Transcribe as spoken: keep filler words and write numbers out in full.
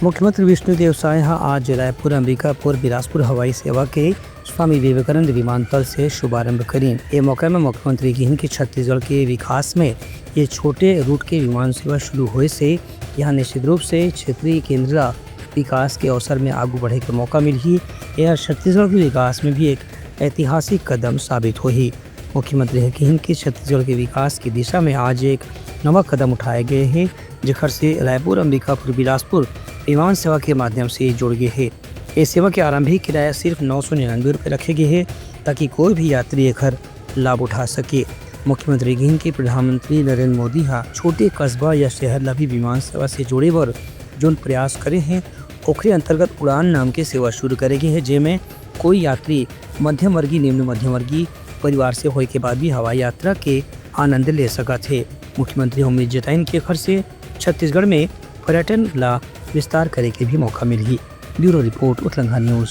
मुख्यमंत्री विष्णुदेव साय ह आज रायपुर, अंबिकापुर, बिलासपुर हवाई सेवा के स्वामी विवेकानंद विमानतल से शुभारंभ करीन। ए मौका में मुख्यमंत्री किहिन कि छत्तीसगढ़ के विकास में ये छोटे रूट के विमान सेवा शुरू होए से यहाँ निश्चित रूप से क्षेत्रीय केंद्र ला विकास के अवसर में आगू बढ़े के मौका मिलही। यह छत्तीसगढ़ के विकास में भी एक ऐतिहासिक कदम साबित होही। मुख्यमंत्री ह किहिन कि छत्तीसगढ़ के विकास की दिशा में आज एक नवा कदम उठाए गए हे, जेखर से रायपुर, अंबिकापुर, बिलासपुर विमान सेवा के माध्यम से जुड़ गए हे। ये सेवा के आरंभिक किराया सिर्फ नौ सौ निन्यानवे रुपये रखे गए हे, ताकि कोई भी यात्री एखर लाभ उठा सके। मुख्यमंत्री किहिन कि प्रधानमंत्री नरेंद्र मोदी ह छोटे कस्बा या शहर ला भी विमान सेवा से जोड़े बर जोन प्रयास करे हे, ओखरे अंतर्गत उड़ान नाम के सेवा शुरू करे गे हे, जेमे कोई यात्री मध्यम वर्गीय, निम्न मध्यम वर्गीय परिवार से होए के बाद भी हवाई यात्रा के आनंद ले सकत हे। मुख्यमंत्री ह उम्मीद जताइन कि एखर से छत्तीसगढ़ में पर्यटन ला विस्तार करे के भी मौका मिलही। Bureau report, Utlangha news.